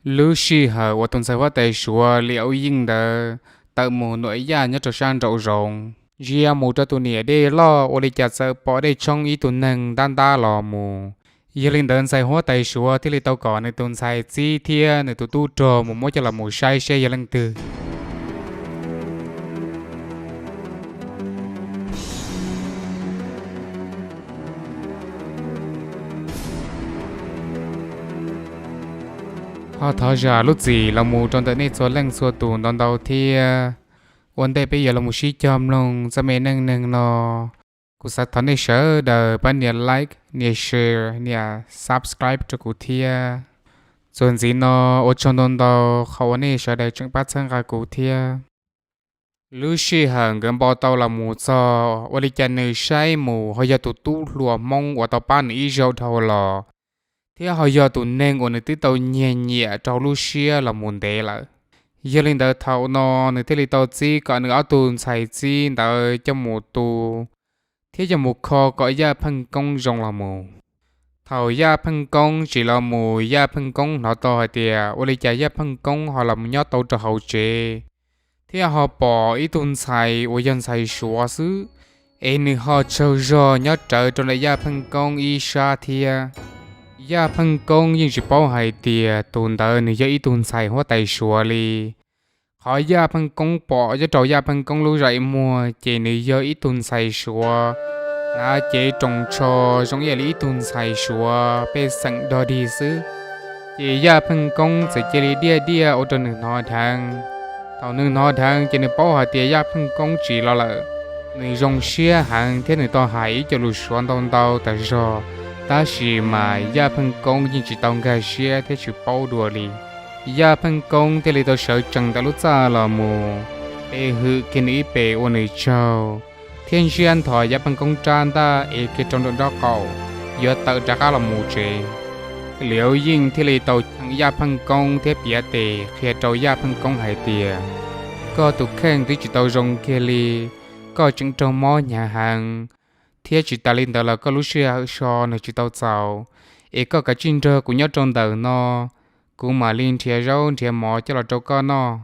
Lub sij hawm uas tus ntxhais huab tais Suav Liv Yeej ntawd tawm mus nuam yaj nyob rau sab nraum zoov, ntsia mus rau tus niam dej loj ua li cas txawm pom dej tshoob ib tug neeg ntab ntab los mus. Yog li ntawd ntxhais huab tais Suav thiaj li tau kom nws tus ntxhais txib thiab nws tus tub rog mus muab coj los mus saib seb yog leej twg. Ho thov zam lub txim los mus rau ntawm nej txhua leej txhua tus ntau ntau thiab. Ua ntej peb yuav los mus sib cog mloog txoj me neej neeg no, kuv xav thov nej sawv daws pab nias like, nias share, nias subscribe rau kuv thiab. Txuas ntxiv no, ua tsaug ntau ntau qhov uas nej sawv daws tseem pab txhawb nqa kuv thiab. Lub sij hawm nkawd npo tau los mus txog, ua li cas nws saib mus ho yog tus tub hluas Hmoob uas tau pab nws ib zaug dhau los, thiab ho yog tus neeg uas nws twb tau nyiag nyiam rau lub siab los mus ntev lawm. Yog li ntawd thaum no nws thiaj li tau txib kom nws ob tug ntxhais txib ntawd coj mus tu thiab coj mus kho kom Yaj Pheej Koob zoo los mus. Thaum Yaj Pheej Koob tsim los mus, Yaj Pheej Koob hnov tau hais tias ua li cas Yaj Pheej Koob ho los mus nyob tau rau hauv tsev, thiab ho pom ib tug ntxhais uas yog ntxhais Suav xwb, es nws ho tsaug zog nyob rawv rau ntawm Yaj Pheej Koob ib sab thiab. Yaj Pheej Koob yeej tsis paub hais tias tus ntawd nws yog ib tug ntxhais huab tais Suav li. Qhov Yaj Pheej Koob pom nyob rau Yaj Pheej Koob lub zais muag ces nws yog ib tug ntxhais Suav hnav cev roos tsho zoo ib yam li ib tug ntxhais Suav pej xeem dog dig xwb. Ces Yaj Pheej Koob txawm cia li diaj diaj ua rau nws hnov dheev. Thaum nws hnov dheev ces nws paub hais tias Yaj Pheej Koob tsim los lawm. Nws zoo siab heev thiab nws tau hais ib co lus Suav ntau ntau tas zog, tab sis mas Yaj Pheej Koob yeej tsis tau nkag siab thiab tsis paub dua li. Yaj Pheej Koob thiaj li tau sawv tsees ntawm lub txaj los mus, pe hwm kiag nws ib pe ua nws tsaug, thiab ntsiab nthos Yaj Pheej Koob rab ntaj ev kiag rau nraum nraub qaum, yuav tawm rov qab los mus tsev. Liv Yeej thiaj li tau cheem Yaj Pheej Koob thiab piav tes qhia rau Yaj Pheej Koob hais tias, koj tus kheej twb tsis tau zoo kiag li, koj tseem raug mob hnyav heev, thiab tsis tas li ntawd los koj lub sij hawm so nws tsis tau txaus, es koj kav tsij nrog kuv nyob rau ntawm no, kuv mam li nrhiav zaub nrhiav mov coj los rau koj noj.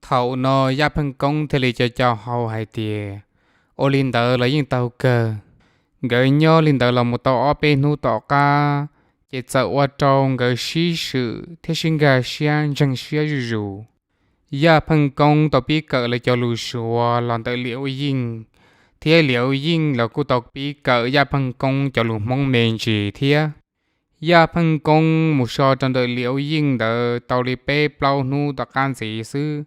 Thaum no Yaj Pheej Koob thiaj li co co hau hais tias, ua li ntawd los yeej tau kawg. Nkawd nyob li ntawd los mus tau ob peb hnub tom qab, ces txawm ua rau nkawd sib swm thiab sib nkag siab ntseeg siab zuj zus. Yaj Pheej Koob tau pib kawm lawv cov lus Suav los ntawm Liv Yeej, thiab Liv Yeej los kuj tau pib kawm Yaj Pheej Koob cov lus Hmoob me ntsis thiab. Yaj Pheej Koob mus so rau ntawm Liv Yeej ntawd tau li peb plaub hnub tom qab ntxiv xwb,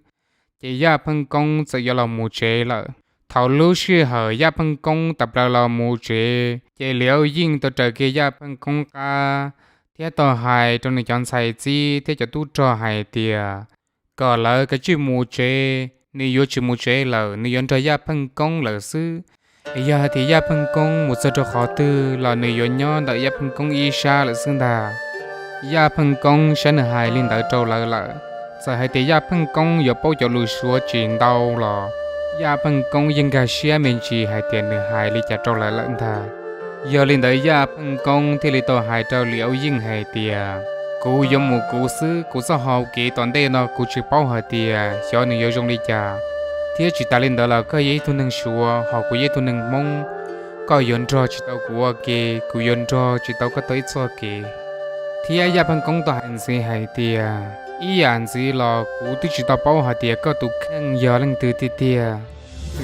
ces Yaj Pheej Koob txawm yuav los mus tsev lawm. Thaum lub sij hawm Yaj Pheej Koob tawm plaws los mus tsev, ces Liv Yeej tau raws kiag Yaj Pheej Koob qab, thiab tau hais rau nws cov ntxhais txib thiab cov tub rog hais tias, kom lawv kav tsij mus tsev, nws yuav tsis mus tsev lawm, nws yuav nrog Yaj Pheej Koob lawm xwb. Yog hais tias Yaj Pheej Koob mus txog rau qhov twg los nws yuav nyob ntawm Yaj Pheej Koob ib sab lawm xwb ntag. Yaj Pheej Koob saib nws hais li ntawd rau lawv lawm, txawm hais tias Yaj Pheej Koob yuav paub cov lus Suav tsis ntau los Yaj Pheej Koob yeej nkag siab me ntsis hais tias nws hais li cas rau lawv lawm ntag. Yog li ntawd Yaj Pheej Koob thiaj li tau hais rau Liv Yeej hais tias, kuv yuav mus kuv xwb, kuv txoj hau kev tom ntej no kuv tsis paub hais tias xyov nws yuav zoo li cas, thiab tsis tas li ntawd los koj yog ib tug neeg Suav ho kuv yog ib tug neeg Hmoob, koj yuav nrog tsis tau kuv ua ke, kuv yuav nrog tsis tau koj taug ib txoj kev. Thiab Yaj Pheej Koob tau hais ntxiv hais tias, ib yam ntxiv los kuv twb tsis tau paub hais tias koj tus kheej yog leej twg tiag tiag,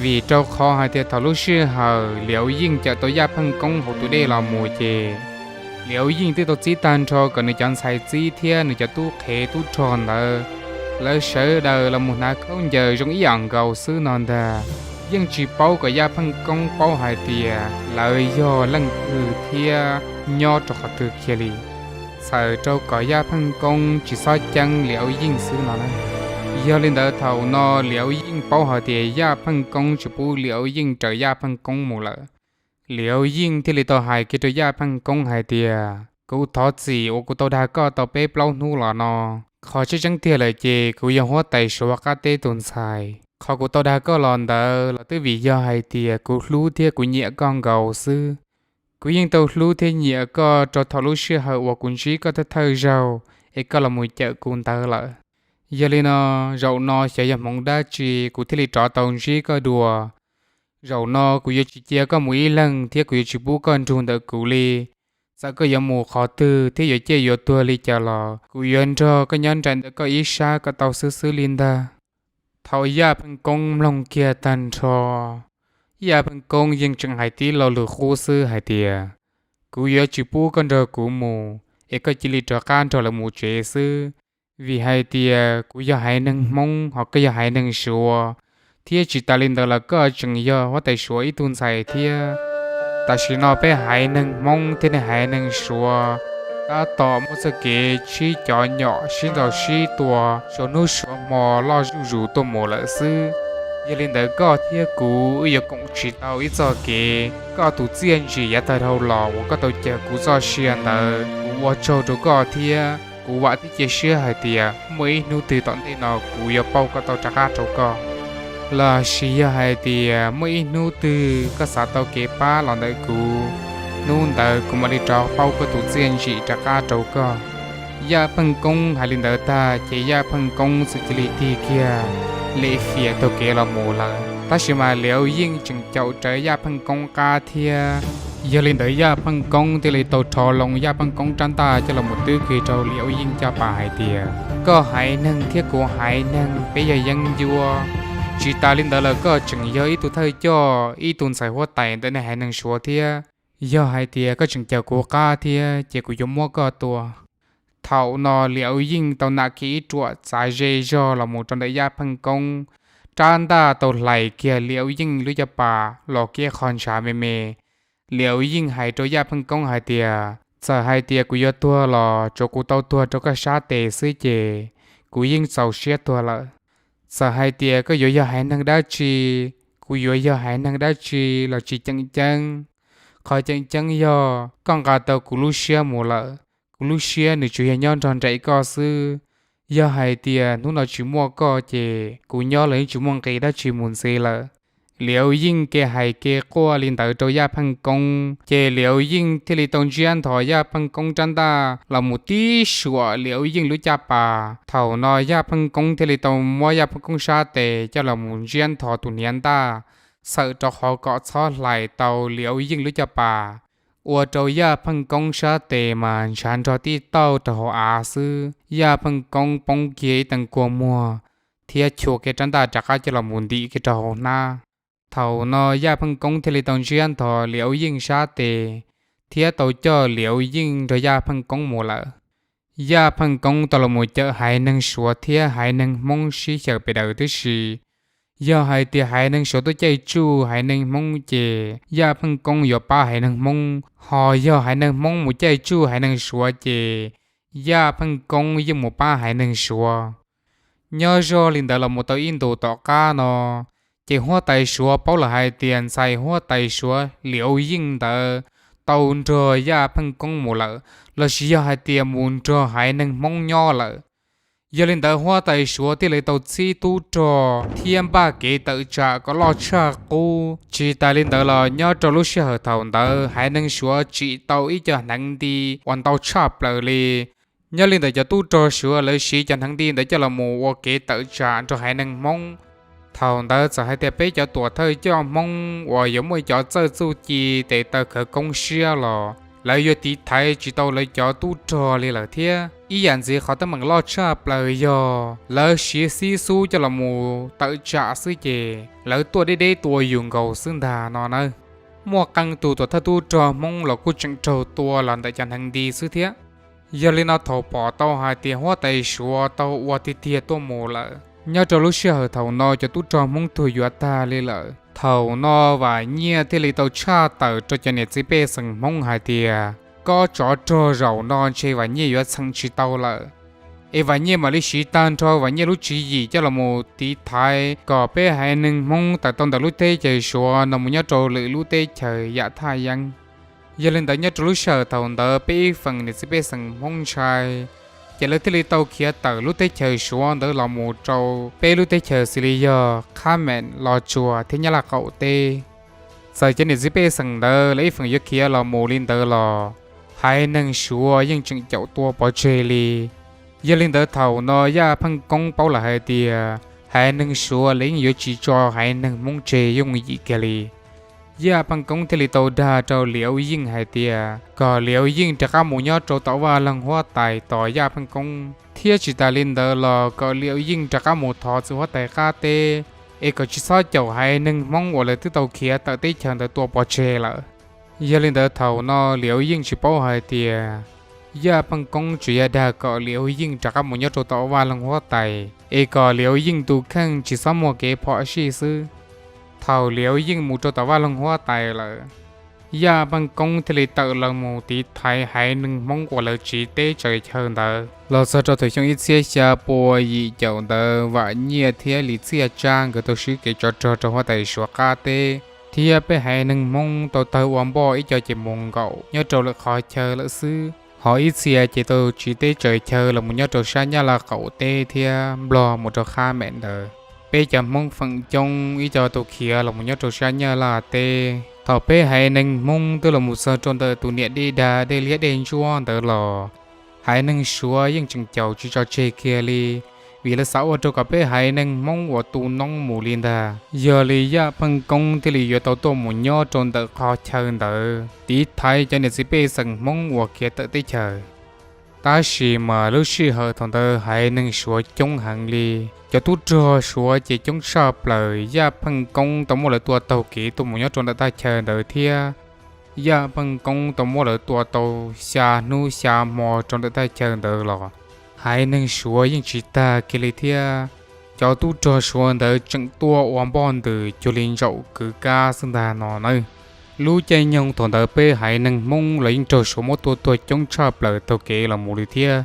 vim rau qhov hais tias thaum lub sij hawm Liv Yeej cawm tau Yaj Pheej Koob hauv tus dej los mus ces Liv Yeej twb tau txib tag nrho kom nws cov ntxhais txib thiab nws cov tub qhev tub rog ntawd, lawv sawv daws los mus hnav khaub ncaws zoo ib yam nkaus xwb no ntag. Yeej tsis paub kom Yaj Pheej Koob paub hais tias lawv yog leej twg thiab nyob rau qhov twg kiag li, txhawm rau kom Yaj Pheej Koob tsis txhob ceeb Liv Yeej xwb no na. Yog li ntawd thaum no Liv Yeej paub hais tias Yaj Pheej Koob tsis pub Liv Yeej raws Yaj Pheej Koob mus lawm. Liv Yeej thiaj li tau hais kiag rau Yaj Pheej Koob hais tias, kuv thov txim uas kuv tau dag koj tau peb plaub hnub los no. Qhov tseeb tseeb tiag lawm ces kuv yog huab tais Suav qab teb tus ntxhais. Qhov kuv tau dag koj los ntawd los twb vim yog hais tias kuv hlub thiab kuv nyiam koj nkaus xwb. Kuv yeej tau hlub thiab nyiam koj rau thaum lub sij hawm uas kuv ntsib koj thawj thawj zaug, es koj los mus cawm kuv ntawd lawm. Yog li no, zaum no xyov yog hmoov dab tsi kuv thiaj li rov tau ntsib koj dua. Zaum no kuv yuav tsis cia koj mus ib leeg thiab kuv yuav tsis pub koj nrug ntawm kuv li. Txawm koj yuav mus qhov twg thiab yuav ciaj yuav tuag li cas los kuv yuav nrog koj nyob nraim ntawm koj ib sab kom tau xwb xwb li ntag. Thaum Yaj Pheej Koob mloog kiag tag nrho, Yaj Pheej Koob yeej tseem hais tib lo lus qub xwb hais tias, kuv yuav tsis pub koj nrog kuv mus, es koj cia li rov qab nrog lawv mus tsev xwb. Vim hais tias kuv yog haiv neeg Hmoob ho koj yog haiv neeg Suav, thiab tsis tas li ntawd los koj tseem yog huab tais Suav ib tug ntxhais thiab. Tam sim no peb haiv neeg Hmoob thiab nej haiv neeg Suav tab tom muaj txoj kev sib cov nyom sib ntaus sib tua suav hnub suav hmo loj zuj zus tuaj mus lawm xwb. Yog li ntawd koj thiab kuv wb yuav koom tsis tau ib txoj kev. Koj tus txiaj ntsim yav tag dhau los uas koj tau cawm kuv txoj sia ntawd, kuv ua tsaug rau koj thiab kuv vam thiab cia siab hais tias muaj ib hnub twg tom ntej no kuv yuav pauj koj tau rov qab rau koj. Los sis yog hais tias muaj ib hnub twg koj xav tau kev pab los ntawm kuv, hnub ntawd kuv mam li rov pauj koj tus txiaj ntsim rov qab rau koj. Yaj Pheej Koob hais li ntawd tag ces Yaj Pheej Koob txawm cia li tig kiag lem fiam taug kev los mus lawm. Tab sis mas Liav Yeej tseem caum rawv Yaj Pheej Koob qab thiab. Yog li ntawd Yaj Pheej Koob thiaj li tau rho loo Yaj Pheej Koob rab ntaj coj los mus twb kiag rau Liav Yeej caj pas hais tias, koj haiv neeg thiab kuv haiv neeg peb yog yeeb ncuab. Tsis tas li ntawd los koj tseem yog ib tug thawj coj, ib tug ntxhais huab tais ntawm nej haiv neeg Suav thiab. Yog hais tias koj tseem caum kuv qab thiab ces kuv yuav muab koj tua. Thaum no Liav Yeej tau nam kiag ib ruam txav ze zog los mus rau ntawm Yaj Pheej Koob rab ntaj, tau hlais kiag Liav Yeej lub caj pas los kiag qhov ntshav me me. Liav Yeej hais rau Yaj Pheej Koob hais tias, txawm hais tias kuv yuav tuag los tsuav kuv tau tuag rau koj sab tes xwb ces kuv yeej txaus siab tuag lawm. Txawm hais tias koj yuav yog haiv neeg dab tsi, kuv yuav yog haiv neeg dab tsi los tsis tseem ceeb. Qhov tseem ceeb yog koj nqa tau kuv lub siab mus lawm. Kuv lub siab nws tsuas yog nyob nrog nraim koj xwb. Yog hais tias hnub no tsis muaj koj ces kuv nyob los yeej tsis muaj nqis dab tsi mus ntxiv lawm. Liav Yeej kev hais kev quaj li ntawd rau Yaj Pheej Koob ces Liav Yeej thiaj li tau ntsiab nthos Yaj Pheej Koob rab ntaj los mus tib suam Liav Yeej lub caj pas. Thaum no Yaj Pheej Koob thiaj li tau muab Yaj Pheej Koob sab tes coj los mus ntsiab nthos tus hniav ntaj, txhawm rau qhov kom txhob hlais tau Liav Yeej lub caj pas. Ua rau Yaj Pheej Koob sab tes mas ntshav nrog tib tauj rau hauv av xwb. Yaj Pheej Koob poob kiag ib tee kua muag thiab chua kiag rab ntaj rov qab coj los mus ntim kiag rau hauv hnab. Thaum no Yaj Pheej Koob thiaj li tau ntsiab nthos Liav Yeej sab tes thiab tau coj Liav Yeej nrog Yaj Pheej Koob mus lawm. Yaj Pheej Koob tau los mus cawm haiv neeg Suav thiab haiv neeg Hmoob sib xyaw pes daws tib si. Yog hais tias haiv neeg Suav tuaj caij tsuj haiv neeg Hmoob ces Yaj Pheej Koob yuav pab haiv neeg Hmoob, ho yog haiv neeg Hmoob mus caij tsuj haiv neeg Suav ces Yaj Pheej Koob yeej mus pab haiv neeg Suav. Nyob zoj li ntawd los mus tau ib ntus tom qab no, ces huab tais Suav paub lawm hais tias ntxhais huab tais Suav Liav Yeej ntawd tau nrog Yaj Pheej Koob mus lawm, los sis yog hais tias mus nrog haiv neeg Hmoob nyob lawm. Yog li ntawd huab tais Suav thiaj li tau txhib tub rog thiab npaj kev tawm tsam kom loj tshaj qub. Tsis tas li ntawd los nyob rau lub sij hawm thaum ntawd haiv neeg Suav tsim tau ib co hneev nti uas ntau tshaj plaws li. Nyob li ntawd cov tub rog Suav lawv siv cov hneev nti ntawd coj los mus ua kev tawm tsam nrog haiv neeg Hmoob. Thaum ntawd txawm hais tias peb cov tuam thawj coj Hmoob uas yuav muaj cov txawj txuj ci tes taw khawv koob siab los lawv yuav tiv thaiv tsis tau lawv cov tub rog li lawm thiab. Ib yam ntxiv qhov teeb meem loj tshaj plaws yog lawv siv xib xub coj los mus tawm tsam xwb ces lawv tuaj deb deb tua yus nkaus xwb ntag no nawb. Muaj qee tus tuam thawj tub rog Hmoob los kuj tseem raug tua los ntawm cov hneev nti xwb thiab. Yog li no thaum pom tau hais tias huab tais Suav tau ua tiag tiag tuaj mus lawm, nyob rau lub sij hawm thaum no cov tub rog Hmoob tuag yuav tag li lawm. Thaum no Vam Nyiaj thiaj li tau tshaj tawm rau cov niam txiv pej xeem Hmoob hais tias, koj tsov rog zaum no ntshe Vam Nyiaj yuav txheem tsis tau lawm. Es Vam Nyiaj mam li siv tag nrho Vam Nyiaj lub tswv yim coj los mus tiv thaiv kom peb haiv neeg Hmoob tawm tau ntawm lub teb chaws Suav no mus nyob rau lwm lub teb chaws yam thaj yeeb. Yog li ntawd nyob rau lub sij hawm thaum ntawd peb ib feem niam txiv pej xeem Hmoob ntshai, ces lawv thiaj li tau khiav tawm lub teb chaws Suav ntawd los mus rau peb lub teb chaws xws li yog Khab Meem, Los Tsuas thiab Nyab Laj qaum teb. Txawm cov niam txiv pej xeem ntawd lawv ib feem yuav khiav los mus li ntawd los haiv neeg Suav yeej tseem caum tua pov tseg li. Yog li ntawd thaum no Yaj Pheej Koob paub lawm hais tias haiv neeg Suav lawv yeej yuav tsis tso haiv neeg Hmoob tseg yooj yim kiag li. Yaj Pheej Koob thiaj li tau dag rau Liv Au Yeej hais tias kom Liv Au Yeej rov qab mus nyob rau tom Vaj Loog Huab Tais tos Yaj Pheej Koob, thiab tsis tas li ntawd los kom Liv Au Yeej rov qab mus thov txwv huab tais qab teb, es kom tsis txhob caum haiv neeg Hmoob uas lawv twb tau khiav tawm teb chaws ntawd tua pov tseg lawm. Yog li ntawd thaum no Liv Au Yeej tsis paub hais tias Yaj Pheej Koob tsuas yog dag kom Liv Au Yeej rov qab mus nyob rau tom Vaj Loog Huab Tais, es kom Liv Au Yeej tus kheej tsis txhob muaj kev phom sij xwb. Thaum Liv Au Yeej mus rau tom Vaj Loog Huab Tais lawm, Yaj Pheej Koob thiaj li tawm los mus tiv thaiv haiv neeg Hmoob uas lawv tsiv teb tsaws chaw ntawd. Los txog rau thaum xyoo ib txhiab xya pua yim caum ntawd, Vam Nyiaj thiab Lis Txiaj Tsab nkawd tau swb kev tsov rog rau huab tais Suav qab teb, thiab peb haiv neeg Hmoob tau tawg ua npoj ib co ces mus nkaum nyob rau lwm qhov chaw lawm xwb, ho ib txhia ces tau tsiv teb tsaws chaw los mus nyob rau sab Nyab Laj qaum teb thiab Nplog mus rau qab mem ntawd. Peb cov Hmoob feem coob ib co tau khiav los mus nyob rau sab Nyab Laj teb. Thaum peb haiv neeg Hmoob twb los mus txog rau ntawm tus niam dej dag dej liab dej ntsuab ntawd los, haiv neeg Suav yeej tseem caum tsis tso tseg kiag li, vim lawv xav ua rau kom peb haiv neeg Hmoob uas tu noob mus li ntag. Yog li Yaj Pheej Koob thiaj li yuav tau tuaj mus nyob rau ntawm qhov chaw ntawd tiv thaiv cov niam txiv pej xeem Hmoob uas khiav tawm teb chaws. Tab sis mas lub sij hawm thaum ntawd haiv neeg Suav coob heev li, cov tub rog Suav ces coob tshaj plaws. Yaj Pheej Koob tau muab lawv tua taug kev tuaj mus nyob rau ntawm thaj chaw ntawd thiab Yaj Pheej Koob tau muab lawv tua tau xya hnub xya hmo rau ntawm thaj chaw ntawd los haiv neeg Suav yeej tsis tag kiag li thiab. Cov tub rog Suav ntawd tseem tuaj ua npoj ntws cuag li ntsaum kwv kab xwb ntag no nawb. Lub caij nyoog thaum ntawd peb haiv neeg Hmoob los yeej raug Suav muab tua tuag coob tshaj plaws taug kev los mus li thiab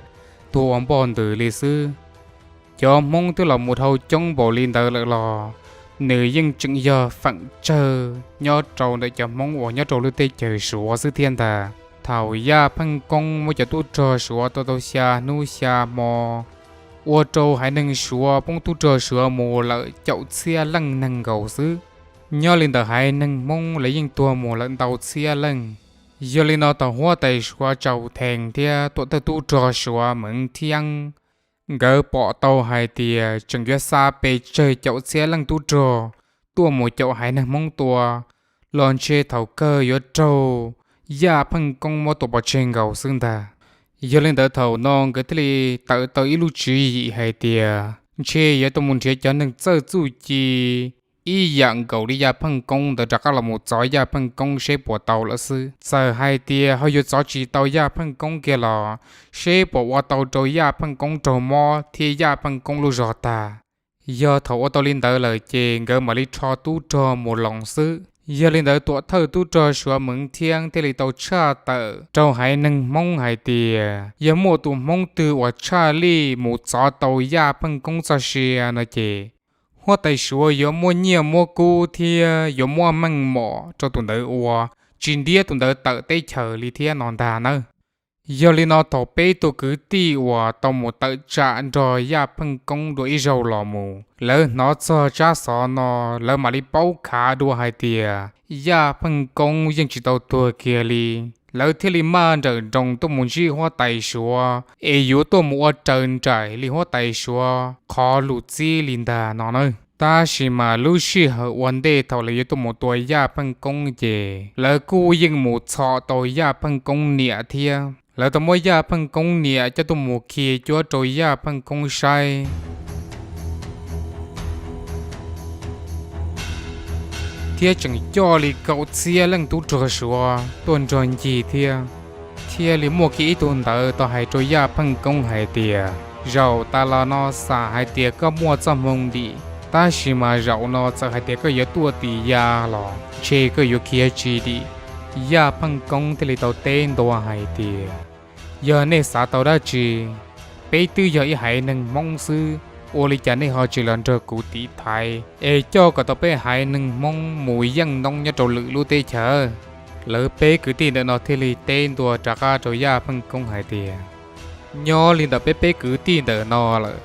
tuag ua npoj ntws li xwb. Cov Hmoob twb los mus dhau coob npaum li ntawd lawm los nws yeej tseem yog feem tsawg nyob rau ntawm cov Hmoob uas nyob rau lub teb chaws Suav xwb thiab ntag. Thaum Yaj Pheej Koob muab cov tub rog Suav tua tau xya hnub xya hmo, ua rau haiv neeg Suav poob tub rog Suav mus lawm caum txhiab leej neeg nkaus xwb. Nyob li ntawm haiv neeg Hmoob los yeej tuag mus lawm ntau txhiab leej. Yog li no thaum huab tais Suav Tsaus Thees thiab tuam thawj tub rog Suav Meev Thiab nkawd pom tau hais tias tseem yuav xa pes tsawg caum txhiab leej tub rog tuaj mus caum haiv neeg Hmoob tua los ntshe thaum kawg yuav raug Yaj Pheej Koob muab tua pov tseg nkaus xwb ntag. Yog li ntawd thaum no nkawd thiaj li tawm tau ib lub tswv yim hais tias ntshe yuav tau mus nrhiav cov neeg txawj txuj ci ib yam nkaus li Yaj Pheej Koob ntawd rov qab los mus txov Yaj Pheej Koob seb puas tau lawm xwb. Txawm hais tias ho yuav txov tsis tau Yaj Pheej Koob kiag los seb puas ua tau rau Yaj Pheej Koob raug mob thiab Yaj Pheej Koob lub zog tag. Yog thaum ua tau li ntawd lawm ces nkawd mam li rho tub rog mus loos xwb. Yog li ntawd tuam thawj tub rog Suav Meev Thiab thiaj li tau tshaj tawm rau haiv neeg Hmoob hais tias yog muaj tus Hmoob twg uas tshaj lij mus txov tau Yaj Pheej Koob txoj sia no ces huab tais Suav yuav muab nyiaj muab kub thiab yuav muab meej mom rau tus ntawd ua, tsis ntiab tus ntawd tawm teb chaws li thiab no ntag nawb. Yog li no thaum peb tug kwv tij uas tau mus tawm tsam nrog Yaj Pheej Koob dua ib zaug los mus, lawv hnov txog tsab xov no, lawv mam li paub khav dua hais tias Yaj Pheej Koob yeej tsis tau tuag kiag li. Lawv thiaj li maj nrawm nroos tuaj mus ntsib huab tais Suav es yuav tuaj mus ua raws nraim li huab tais Suav qhov lus txib li ntag no nawb. Tab sis mas lub sij hawm ua ntej thaum lawv yuav tuaj mus tua Yaj Pheej Koob ces lawv kuj yeej mus txhom tau Yaj Pheej Koob niam thiab. Lawv tau muab Yaj Pheej Koob niam coj tuaj mus khi cuab rau Yaj Pheej Koob saib, thiab tseem coj li kaum txhiab leej tub rog Suav tuaj nrog ncig thiab. Thiaj li muaj kiag ib tug ntawd tau hais rau Yaj Pheej Koob hais tias, zaum tas los no xam hais tias koj muaj txoj hmoo dim, tab sis mas zaum no txawm hais tias koj yuav tuaj tim ya los ntshe koj yuav khiav tsis dim. Yaj Pheej Koob thiaj li tau teb ntua hais tias, yog nej xav tau dab tsi, peb twb yog ib haiv neeg Hmoob xwb, ua li cas nej ho tsis los nrog kuv tiv thaiv es coj kom tau peb haiv neeg Hmoob mus yeej noob nyob rau lwm lub teb chaws? Lawv peb kwv tij ntawm no thiaj li teb ntua rov qab rau Yaj Pheej Koob hais tias, nyob li ntawm peb peb kwv tij ntawm no lawm,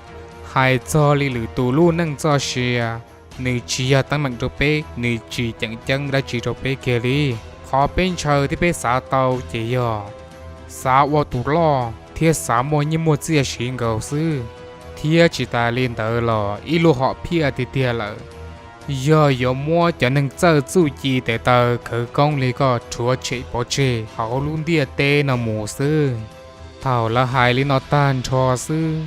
hais txog li lwm tus lub neej txoj sia, nws tsis yog teeb meem rau peb, nws tsis ceem ceeb dab tsi rau peb kiag li. Qhov peb ntshaw thiab peb xav tau ces yog xav ua tus loj, thiab xav muaj nyiaj muaj txiaj siv nkaus xwb. Thiab tsis tas li ntawd los ib lub hom phiaj tiag tiag lawm, yog yuav muab cov neeg txawj txuj ci tes taw khawv koob li koj rhuav tshem pov tseg hauv lub ntiaj teb no mus xwb. Thaum lawv hais li no tag nrho xwb,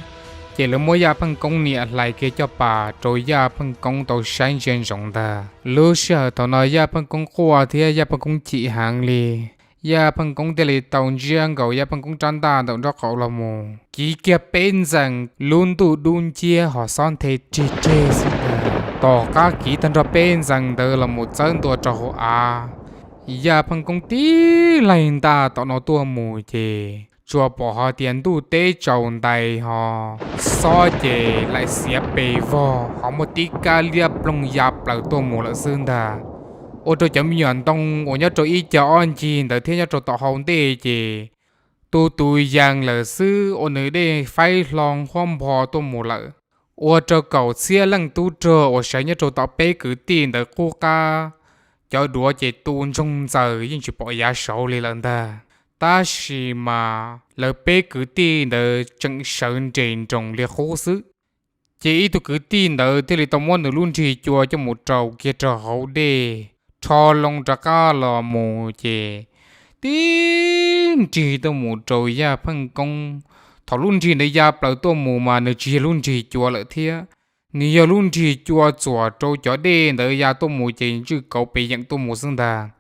ces lawv muab Yaj Pheej Koob niam hlais kiag coj pas rau Yaj Pheej Koob tau saib ntsia ntsoov ntag. Lub sij hawm thaum no Yaj Pheej Koob quaj thiab Yaj Pheej Koob chim heev li. Yaj Pheej Koob thiaj li tau ntsiab nkaus Yaj Pheej Koob rab ntaj ntawm nraub qaum los mus kiv kiag peb ntxees, lub ntuj dub nciab ho xob nthe rig reg xwb ntag. Tom qab kiv tag nrho peb ntxees ntawd los mus txawb ntua rau hauv av, Yaj Pheej Koob tib laig ntaj tom no tuaj mus ces tsuas pom hais tias ntuj teb tsaus ntais ho xob ces laim xiav pes vog ho muaj tib kab liab ploog ya plaws tuaj mus lawm xwb ntag. Ua rau cov me nyuam ntoo uas nyob rau ib cag ob ncig ntawd thiab nyob rau tom hauv ntej ces tu tus yees lawm xwb uas nws dej faib hlo nqhuab npho tuaj mus lawm. Ua rau kaum txhiab leej tub rog uas sawv nyob rau tom peb kwv tij ntawd qub qab, cov duav ces tu ntsoog ntxaws yeej tsis pom yav saud li lawm ntag. Tab sis mas lawv peb kwv tij ntawd tseem sawv nres nroos li qub xwb. Ces ib tug kwv tij ntawd thiaj li tau muab nws lub nrig cua coj mus raus kiag rau hauv dej, rho loo rov qab los mus ces tib nrig tuaj mus rau Yaj Pheej Koob. Thaum lub nrig ntawd ya plaws tuaj mus mas nws tsis yog lub nrig cua lawm thiab, nws yog lub nrig cua txuas rau cov dej ntawd ya tuaj mus ces ntswj kauv pes yeem tuaj mus xwb ntag.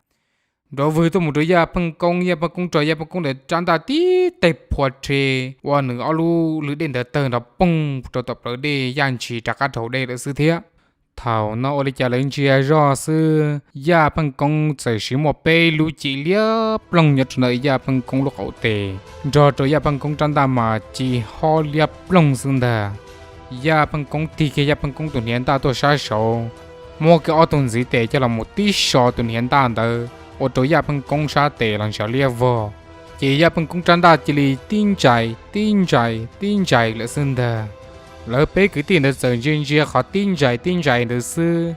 Nrov vwg tuaj mus rau Yaj Pheej Koob, Yaj Pheej Koob raug Yaj Pheej Koob ntawd rab ntaj tib teg phua rhe ua nws ob lub lwm dej ntawd tawg nrov poog rau tom plawv dej, Yaj ntshis rov qab dhau dej lawm xwb thiab. Thaum no ua li cas lawv ntsia zoj xwb, Yaj Pheej Koob txawm siv muaj peb lub cim liab ploog nyob rau ntawm Yaj Pheej Koob lub qaum tes, nrog rau Yaj Pheej Koob rab ntaj mas ci hob liab ploog xwb ntag. Yaj Pheej Koob tig kiag Yaj Pheej Koob tus hniav ntaj tuaj sab saud, muab kiag ob tug ntxiv tes coj los mus tib so tus hniav ntaj ntawd, ua rau Yaj Pheej Koob sab tes los ntshav liab vog. Ces Yaj Pheej Koob rab ntaj cia li tib ntsais tib ntsais tib ntsais lawm xwb ntag. Lawv peb kwv tij ntawd txawm ntsia ntsia qhov tib ntsais tib ntsais ntawd xwb,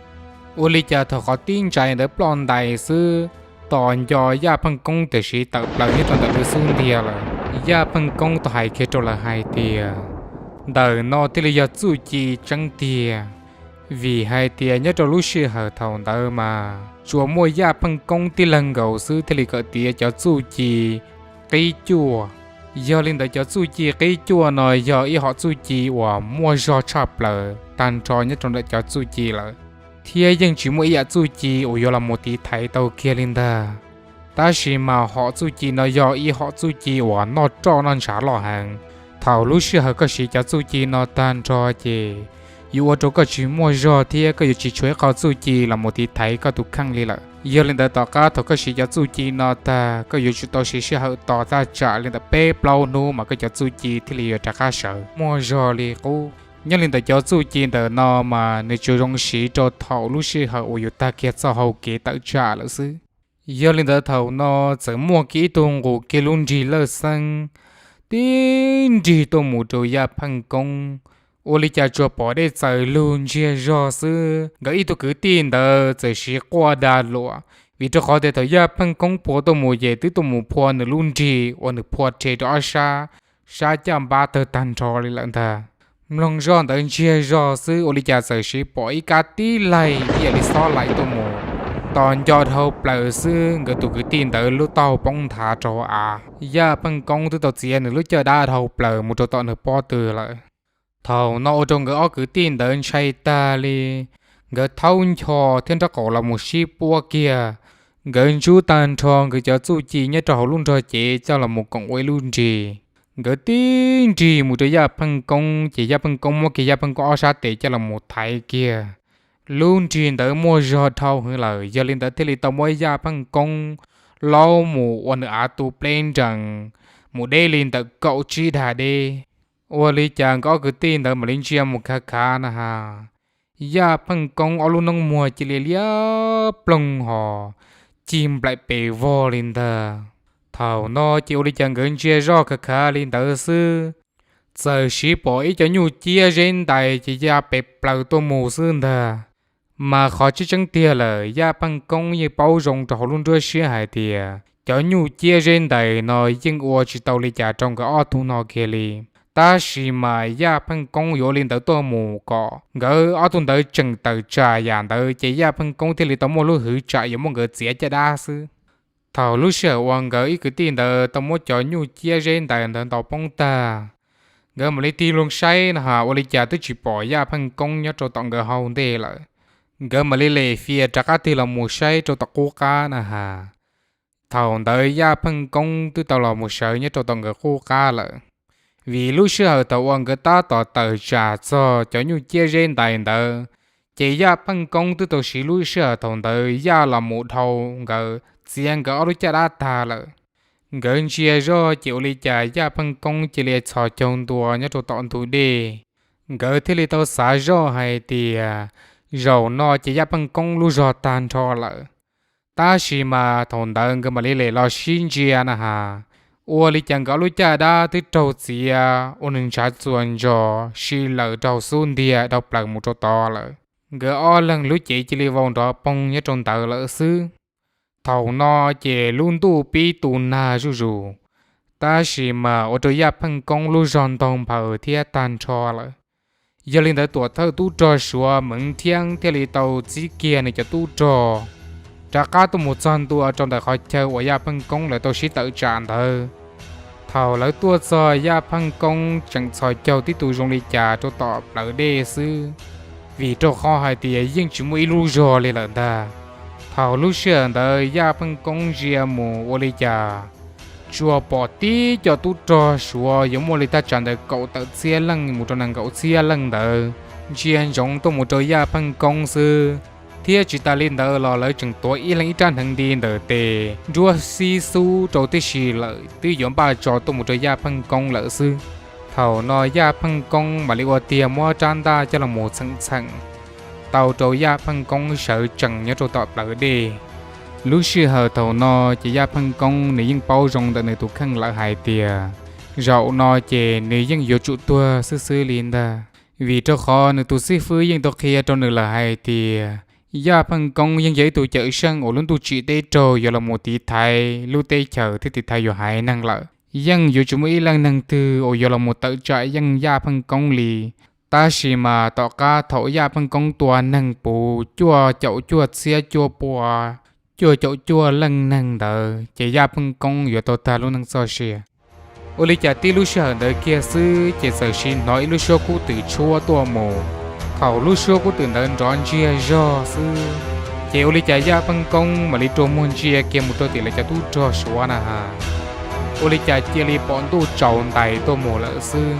ua li cas thaum qhov tib ntsais ntawd ploj ntais xwb, tos nco Yaj Pheej Koob tiam sis tawm plaws nyob rau ntawm lawv xub ntiag lawm. Yaj Pheej Koob tau hais kiag rau lawv hais tias, ntawm no thiaj li yog txuj ci tseeb tiag. Vim hais tias nyob rau lub sij hawm thaum ntawd mas tsuas muaj Yaj Pheej Koob tib leeg nkaus xwb thiaj li kawm tiav cov txuj ci qib cuaj. Yog li ntawd cov txuj ci qib cuaj no yog ib hom txuj ci uas muaj zog tshaj plaws tag nrho nyob rau ntawm cov txuj ci lawm, thiab yeej tsis muaj ib yam txuj ci uas yuav los mus tiv thaiv tau kiag li ntag. Tab sis mas hom txuj ci no yog ib hom txuj ci uas noj roj noj ntshav loj heev. Thaum lub sij hawm koj siv cov txuj ci no tag nrho ces yuav ua rau koj tsis muaj zog thiab koj yuav tsis tshuav ib qho txuj ci los mus tiv thaiv koj tus kheej li lawm. Yog li ntawd tom qab thaum koj siv cov txuj ci no tag koj yuav tsum tau siv sij hawm tos thaj tsam li ntawm peb plaub hnub mas koj cov txuj ci thiaj li yuav rov qab sawv muaj zog li qub. Nyob li ntawm cov txuj ci ntawm no mas nws tsuas zoo siv rau thaum lub sij hawm uas yus tag kiag txoj hau kev tawm tsam lawm xwb. Yog li ntawd thaum no txawm muaj kiag ib tug nqus kiag lub nrig lawj xeeb tib nrig tuaj mus rau Yaj Pheej Koob. Ua li cas tsuas pom dej txaws lug ntsiag zog xwb, nkawd ib tug kwv tij ntawd txawm siv quaj da luam, vim rau qhov tias thaum Yaj Pheej Koob phua tuaj mus ces twb tuaj mus phua nws lub nrig uas nws phua rhe rau ob sab, sab caj npab tawg tag nrho li lawm ntag. Mloog zoj ntawd ntsiag zog xwb ua li cas txawm siv pom ib kab tib laig ib yam li xob laim tuaj mus, tos nco dhau plaws xwb nkawd tus kwv tij ntawd lub taub hau poob nthav rau hauv av. Yaj Pheej Koob twb tau txiav nws lub caj dab dhau plaws mus rau tom nws pob tw lawm. Thaum no ua rau nkawd ob kwv tij ntawd ntshai tag li, nkawd thaub ncho thiab nraub qaum los mus sib puab kiag. Nkawd ntsub tag nrho nkawd cov txuj ci nyob rau hauv lub nrog cev coj los mus koom ua ib lub nrig. Nkawd tib nrig mus rau Yaj Pheej Koob ces Yaj Pheej Koob muab kiag Yaj Pheej Koob ob sab tes coj los mus thaiv kiag. Lub nrig ntawd muaj zog dhau heev lawm, yog li ntawd thiaj li tau muab Yaj Pheej Koob laub mus ua nws av tu pleb nrees, mus deb li ntawm kaum tsib dag deb. Ua li cas nkawd ob kwv tij ntawd mam li ntsia mus khav khav na has, Yaj Pheej Koob ob lub noob muag cia li liab ploog hos cig nplaim pes vog li ntag. Thaum no ces ua li cas nkawd ntsia zoj khav khav li ntawd xwb, txawm siv pom ib co nyuj ciab zeb ntais ces ya pes plaws tuaj mus xwb ntag. Mas qhov tseeb tseeb tiag lawm Yaj Pheej Koob yeej paub zoo rau hauv lub nruab siab hais tias cov nyuj ciab zeb ntais no yeej ua tsis tau li cas rau nkawd ob tug no kiag li. Tab sis mas Yaj Pheej Koob yuav ua li ntawd tuaj mus kom nkawd ob tug ntawd tseem tawm tsam yam ntawd ces Yaj Pheej Koob thiaj li tau muaj lub hwv tsam yuav muab nkawd txiav caj dab xwb. Thaum lub sij hawm uas nkawd ib kwv tij ntawd tau muab cov nyuj ciab zeb ntais ntawd ntaus poob tag, nkawd mam li tig loo saib na has ua li cas twb tsis pom Yaj Pheej Koob nyob rau tom nkawd hauv ntej lawm. Nkawd mam li lem fias rov qab tig los mus saib rau tom qub qab na has. Thaum ntawd Yaj Pheej Koob twb tau los mus sawv nyob rau tom nkawd qub qab lawm. Vim lub sij hawm thaum uas nkawd tab tom tawm tsam txog cov nyuj ciab zeb ntais ntawd, ces Yaj Pheej Koob twb tau siv lub sij hawm thaum ntawd Yaj los mus dhau nkawd, txiav nkawd ob lub caj dab tag lawm. Nkawd ntsia zoj ces ua li cas Yaj Pheej Koob cia li txhos caug ntua nyob rau tom ntug dej. Nkawd thiaj li tau xav zoj hais tias zaum no ces Yaj Pheej Koob lub zog tag nrho lawm. Tab sis mas thaum ntawd nkawd mam li lem los sib ntsia na has, ua li cas nkawd ob lub caj dab twb raug txiav ua nws ntshav txuas ntsos si lawm rau xub ntiag dhau plaws mus rau tod lawm. Nkawd ob leeg lub cev cia li vau nrov poog nyob rau ntawd lawm xwb. Thaum no ces lub ntuj pib tu nag zuj zus, tab sis mas ua rau Yaj Pheej Koob lub zog ntaug nphaws thiab tag nrho lawm. Yog li ntawd tuam thawj tub rog Suav Meev Thiab thiaj li tau txib kiag nws cov tub rog rov qab tuaj mus txog ntua rau ntawm qhov chaw uas Yaj Pheej Koob lawv tau sib tawm tsam ntawd. Thaum lawv tuaj txog Yaj Pheej Koob tseem txhos caug tib tug zoo li cas rau tom plawv dej xwb, vim rau qhov hais tias yeej tsis muaj ib lub zog li lawm ntag. Thaum lub sij hawm ntawd Yaj Pheej Koob ntsia mus ua li cas tsuas pom tib co tub rog Suav yuav muaj li thaj tsam ntawm kaum tawm txhiab leej mus rau nees nkaum txhiab leej ntawd ntsia ntsoov tuaj mus rau Yaj Pheej Koob xwb. Thiab tsis tas li ntawd los lawv tseem tuav ib leeg ib rab hneev nti ntawm tes nruab xib xub rau tib si lawm twb yuav npaj tso tuaj mus rau Yaj Pheej Koob lawm xwb. Thaum no Yaj Pheej Koob mam li ua tiag muab rab ntaj coj los mus txheem txheem tau rau Yaj Pheej Koob sawv tsees nyob rau tom plawv dej. Lub sij hawm thaum no ces Yaj Pheej Koob nws yeej paub zoo ntawm nws tus kheej lawm hais tias zaum no ces nws yeej yuav tsum tuag xwb xwb li ntag. Vim rau qhov nws tus xib fwb yeej tau qhia rau nws lawm hais tias Yaj Pheej Koob yeej yog ib tug cawm seej uas lub ntuj tsim teb raug yuav los mus tiv thaiv lub teb chaws thiab tiv thaiv yus haiv neeg lawm. Yeej yuav tsis muaj ib leej neeg twg uas yuav los mus tawm tsam yeej Yaj Pheej Koob li. Tab sis mas tom qab thaum Yaj Pheej Koob tua neeg puv cuaj caum cuaj txhiab cuaj pua cuaj caum cuaj leej neeg ntawd ces Yaj Pheej Koob yuav tau tag lub neej txoj sia. Ua li cas tib lub sij hawm ntawd kiag xwb ces txawm sim hnov ib lub suab kub twm tshuab tuaj mus. Thaum lub suab kub twm ntawd nrov ntsiag zog xwb, ces ua li cas Yaj Pheej Koob mam li rua muag ntsia kiag mus rau tim lawv cov tub rog Suav na has, ua li cas cia li pom ntuj tsaus ntais tuaj mus lawm xwb.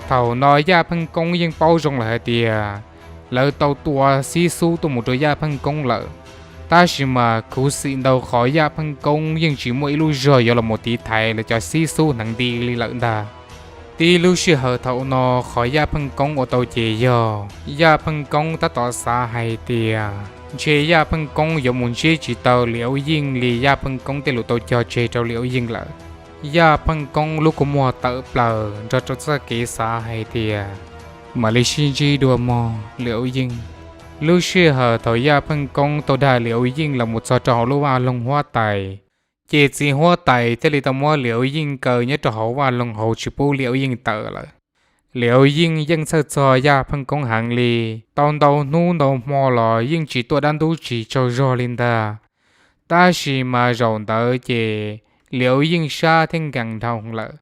Thaum no Yaj Pheej Koob yeej paub zoo lawm hais tias lawv tau tua xib xub tuaj mus rau Yaj Pheej Koob lawm. Tab sis mas khuv xim ntau qhov Yaj Pheej Koob yeej tsis muaj ib lub zog yuav los mus tiv thaiv lawv cov xib xub hneev nti li lawm ntag. Tib lub sij hawm thaum no qhov Yaj Pheej Koob ua tau ces yog Yaj Pheej Koob tab tom xav hais tias ntshe Yaj Pheej Koob yuav mus ntsib tsis tau Liv Yeej li Yaj Pheej Koob tej lus tau cog tseg rau Liv Yeej lawm. Yaj Pheej Koob lub kua muag tawm plaws nrog rau txoj kev xav hais tias mam li sib ntsib dua mog Liv Yeej. Lub sij hawm thaum Yaj Pheej Koob tau dag Liv Yeej los mus txog rau hauv lub vaj loog huab tais, ces txiv huab tais thiaj li tau muab Liv Yeej kaw nyob rau hauv vaj loog hauv tsis pub Liv Yeej tawm lawm. Liv Yeej yeej txhawj txog Yaj Pheej Koob heev li, tau ntau hnub ntau hmo los yeej tsis tuaj dab ntub tsis tsaug zog li ntag. Tab sis mas zaum ntawd ces Liv Yeej sab thiab nkees dhau lawm.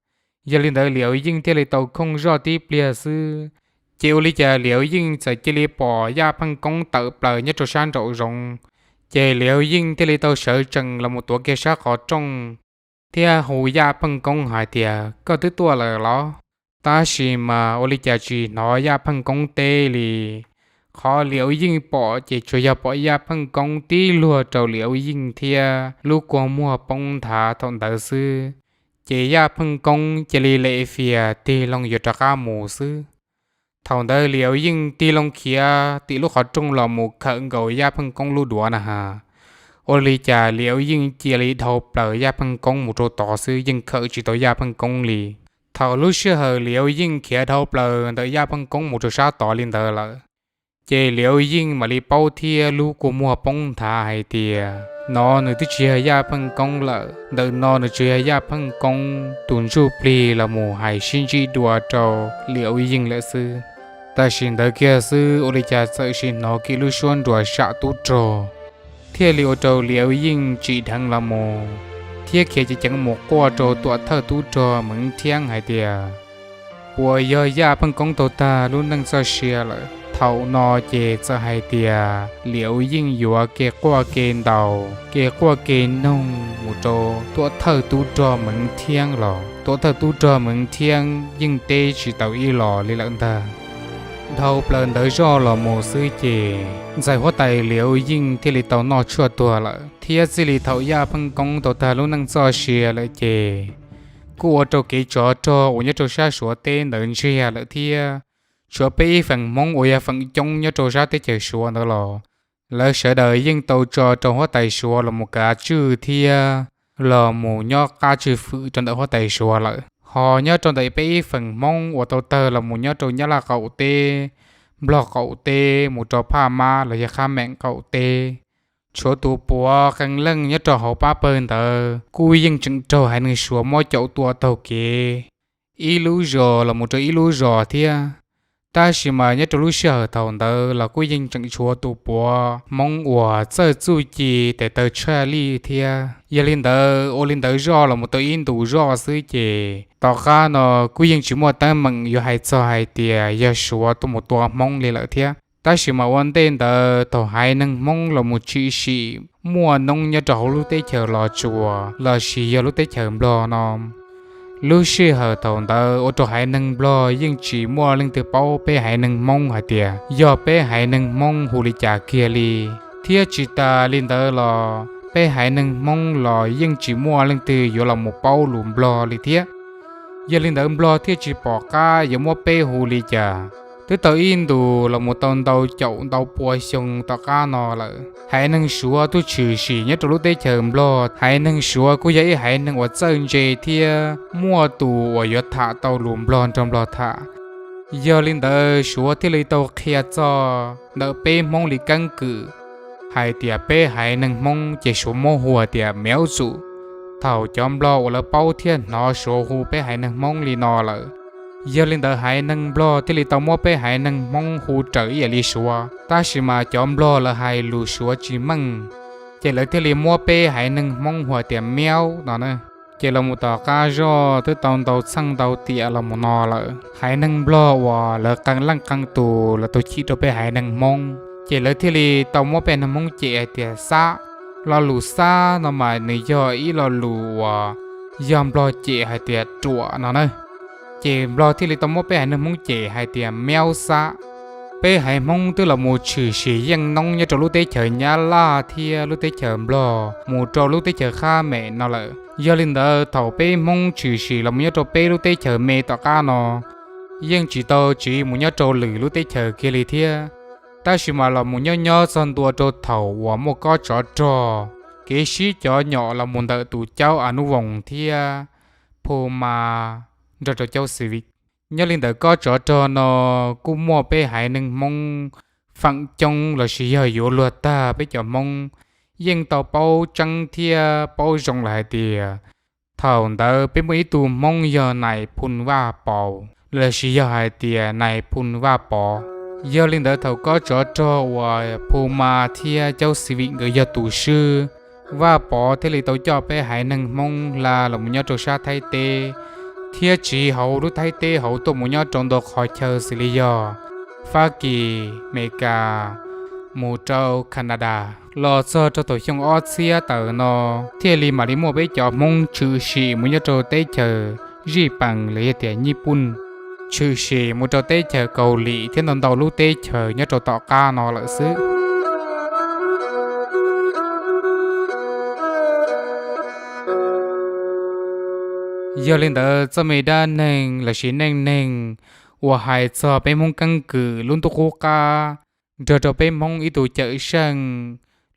Yog li ntawd Liv Yeej thiaj li tau khooj zoj tib pliag xwb, ces ua li cas Liv Yeej txawm cia li pom Yaj Pheej Koob tawm plaws nyob rau sab nraum zoov. Ces Liv Yeej thiaj li tau sawv tsees los mus tuav kiag sab qhov rooj thiab hu Yaj Pheej Koob hais tias, Koj twb tuaj lawm los? Tab sis mas ua li cas tsis hnov Yaj Pheej Koob teb li. Qhov Liv Yeej pom ces tsuas yog pom Yaj Pheej Koob tib luag rau Liv Yeej thiab lub kua muag poob nthav thaum ntawd xwb. Ces Yaj Pheej Koob cia li lem fias tig loo yuav rov qab mus xwb. Thaum ntawd Liv Yeej tig loo khiav tim lub qhov rooj los mus khawm nkaus Yaj Pheej Koob lub duav na has. Ua li cas Liv Yeej cia li dhau plaws Yaj Pheej Koob mus rau tod xwb, yeej khawm tsis tau Yaj Pheej Koob li. Thaum lub sij hawm Liv Yeej khiav dhau plaws ntawm Yaj Pheej Koob mus rau sab tod li ntawd lawm, ces Liv Yeej mam li paub thiab lub kua muag poob nthav hais tias No nws twb tsis yog Yaj Pheej Koob lawm, ntawm no nws tsuas yog Yaj Pheej Koob tus ntsuj plig los mus hais sib ntsib dua rau Liam U Yeej lawm xwb. Tam sim ntawd kiag xwb ua li cas txawm sim hnov kiag lub suab nruas sam tub rog, thiaj li ua rau Liam U Yeej tsim dheev los mus thiab khiav ceev ceev mus quaj rau tuam thawj tub rog Meev Thiab hais tias, puas yog Yaj Pheej Koob tau tag lub neej txoj sia lawm? Thaum no ces txawm hais tias Liam U Yeej yuav kev quaj kev ntaus, kev quaj kev noog mus rau tuam thawj tub rog Meev Thiab los tuam thawj tub rog Meev Thiab yeej teb tsis tau ib los li lawm ntag. Dhau plaws ntawd zoj los mus xwb ces ntxhais huab tais Liam U Yeej thiaj li tau noj tshuaj tuag lawm, thiab txij li thaum Yaj Pheej Koob tau tag lub neej txoj sia lawm ces kuj ua rau kev tsov rog uas nyob rau sab Suav teb ntawd ntsiag lawm thiab. Tshuav peb ib feem Hmoob uas yog feem coob nyob rau sab teb chaws Suav ntawd los lawv sawv daws yeej tau tso rau huab tais Suav los mus kav tswj thiab los mus nyob qab tswj fwm rau ntawm huab tais Suav lawm. Ho nyob rau ntawm peb ib feem Hmoob uas tau tawg los mus nyob rau Nyab Laj qaum teb, Nplog qaum teb mus rau Phaj Mab los yog Khab Meem qaum teb, tshuav tus puav qee leej nyob rau hauv pab pawg ntawd kuj yeej tseem raug haiv neeg Suav muab caum tua taug kev ib lub zos los mus rau ib lub zos thiab. Tab sis mas nyob rau lub sij hawm thaum ntawd los kuj yeej tseem tshuav tus puav Hmoob uas txawj txuj ci tes taw tshaj lij thiab. Yog li ntawd ua li ntawd zoj los mus tau ib ntus zoj xwb ces tom qab no kuj yeej tsis muaj teeb meem yuav hais txog hais tias yog Suav tuaj mus tua Hmoob li lawm thiab. Tab sis mas ua ntej ntawd thaum haiv neeg Hmoob los mus tshwm sim muaj noob nyob rau hauv lub teb chaws Los Tsuas lossis yog lub teb chaws Nplog no, lub sij hawm thaum ntawd ua rau haiv neeg Nplog yeej tsis muaj leej twg paub peb haiv neeg Hmoob hais tias yog peb haiv neeg Hmoob hu li cas kiag li. Thiab tsis tas li ntawd los peb haiv neeg Hmoob los yeej tsis muaj leej twg yuav los mus paub lus Nplog li thiab. Yog li ntawd Nplog thiaj tsis pom qab yuav muab peb hu li cas. Twb tau ib ntus los mus tau ntau caum ntau pua xyoo tom qab no lawm, haiv neeg Suav twb tshwm sim nyob rau lub teb chaws Nplog. Haiv neeg Suav kuj yog ib haiv neeg uas txawj ntse thiab muaj tus uas yuav tham tau lus Nplog nrog Nplog tham. Yog li ntawd Suav thiaj li tau qhia txog ntawm peb Hmoob li keeb kwm hais tias peb haiv neeg Hmoob ces Suav muab hu hais tias Miaub Tsum. Thaum cov Nplog uas lawv paub thiab hnov Suav hu peb haiv neeg Hmoob li no lawm, yog li ntawd haiv neeg Nplog thiaj li tau muab peb haiv neeg Hmoob hu raws ib yam li Suav. Tab sis mas cov Nplog lawv hais lus Suav tsis meej, ces lawv thiaj li muab peb haiv neeg Hmoob hu hais tias Miaub no na. Ces los mus tom qab zoj twb tau ntau txheej ntau tiam los mus no lawm, haiv neeg Nplog uas lawv qee leej qee tus lawv tau chim rau peb haiv neeg Hmoob, ces lawv thiaj li tau muab peb haiv neeg Hmoob cem hais tias Xab. Lo lus Xab no mas nws yog ib lo lus uas yog Nplog cem hais tias ruam no na. Ces Nplog thiaj li tau muab peb haiv neeg Hmoob cem hais tias Miaub Xab. Peb haiv Hmoob twb los mus tshwm sim yeej noob nyob rau lub teb chaws Nyab Laj thiab lub teb chaws Nplog mus rau lub teb chaws Khab Meem no lawm. Yog li ntawd thaum peb Hmoob tshwm sim los mus nyob rau peb lub teb chaws me tom qab no, yeej tsis tau tsiv mus nyob rau lwm lub teb chaws kiag li thiab. Tab sis mas los mus nyob nyob txog ntua rau thaum uas muaj kob tsov rog, kev sib cov nyom los mus ntawm tus Caub Anub Voos thiab Phu Ma nrog rau Caub Xi Vij. Nyob li ntawd kob tsov rog no kuj muaj peb haiv neeg Hmoob feem coob lossis yog yuav luag tag peb cov Hmoob yeej tau paub tseeb thiab paub zoo lawm hais tias thaum ntawd peb muaj ib tug Hmoob yog Nais Phoo Vaj Pov lossis yog hais tias Nais Phoo Vaj Pov. Yog li ntawd thaum kob tsov rog uas Phu Ma thiab Caub Xi Vij nkawd yog tus swb, Vaj Pov thiaj li tau coj peb haiv neeg Hmoob hla los mus nyob rau sab Thaib teb, thiab tsiv hauv lub Thaib teb hauv tuaj mus nyob rau ntau qhov chaw xws li yog Fab Kis, Mes Kas, mus rau Kanadas. Los txog rau thaum xyoo ob txhiab tawm no thiaj li mam li muaj peb cov Hmoob tshwm sim mus nyob rau teb chaws Zij Pees los yog tias Nyij Pooj, tshwm sim mus rau teb chaws Kaus Lim thiab ntau ntau lub teb chaws nyob rau tom qab no lawm xwb. Yog li ntawd txoj me dab neeg lossis neej neeg uas hais txog peb Hmoob keeb kwm lub ntuj qub qab nrog rau peb Hmoob ib tug cawm seej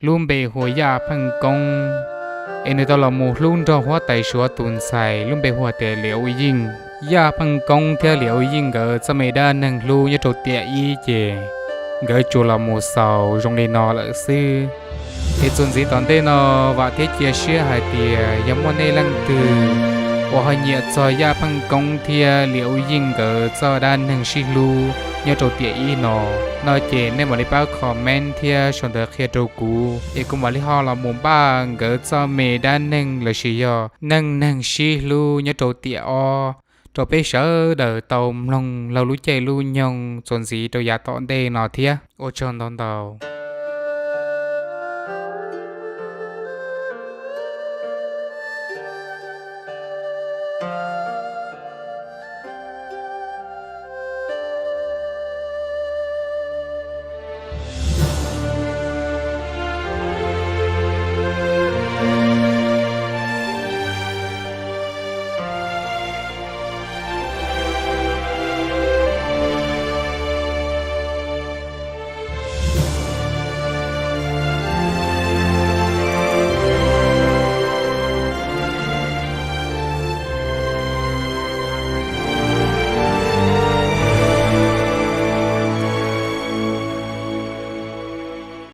lub npe hu ua Yaj Pheej Koob, es nws tau los mus hlub nrog huab tais Suav tus ntxhais lub npe hu tias Liam U Yeej. Yaj Pheej Koob thiab Liam U Yeej nkawd txoj me dab neeg hlub nyob rau tiam ib ces nkawd tsuas los mus xaus zoo li no lawm xwb. Es txuas ntxiv tom ntej no vam thiab cia siab hais tias yog muaj nej leej twg uas ho nyiam txog Yaj Pheej Koob thiab Liam Ub Yeej nkawd txoj dab neeg sib hlub nyob rau tiam ib no, no ces nej mam li pab comment thiab sau ntawv qhia rau kuv es kuv mam li ho los mus npaj nkawd txoj me dab neeg lossis yog neej neeg sib hlub nyob rau tiam ob rau peb sawv daws tau mloog laug lub caij lub nyoog txuas ntxiv rau yav tom ntej no thiab. Ua tsaug ntau ntau.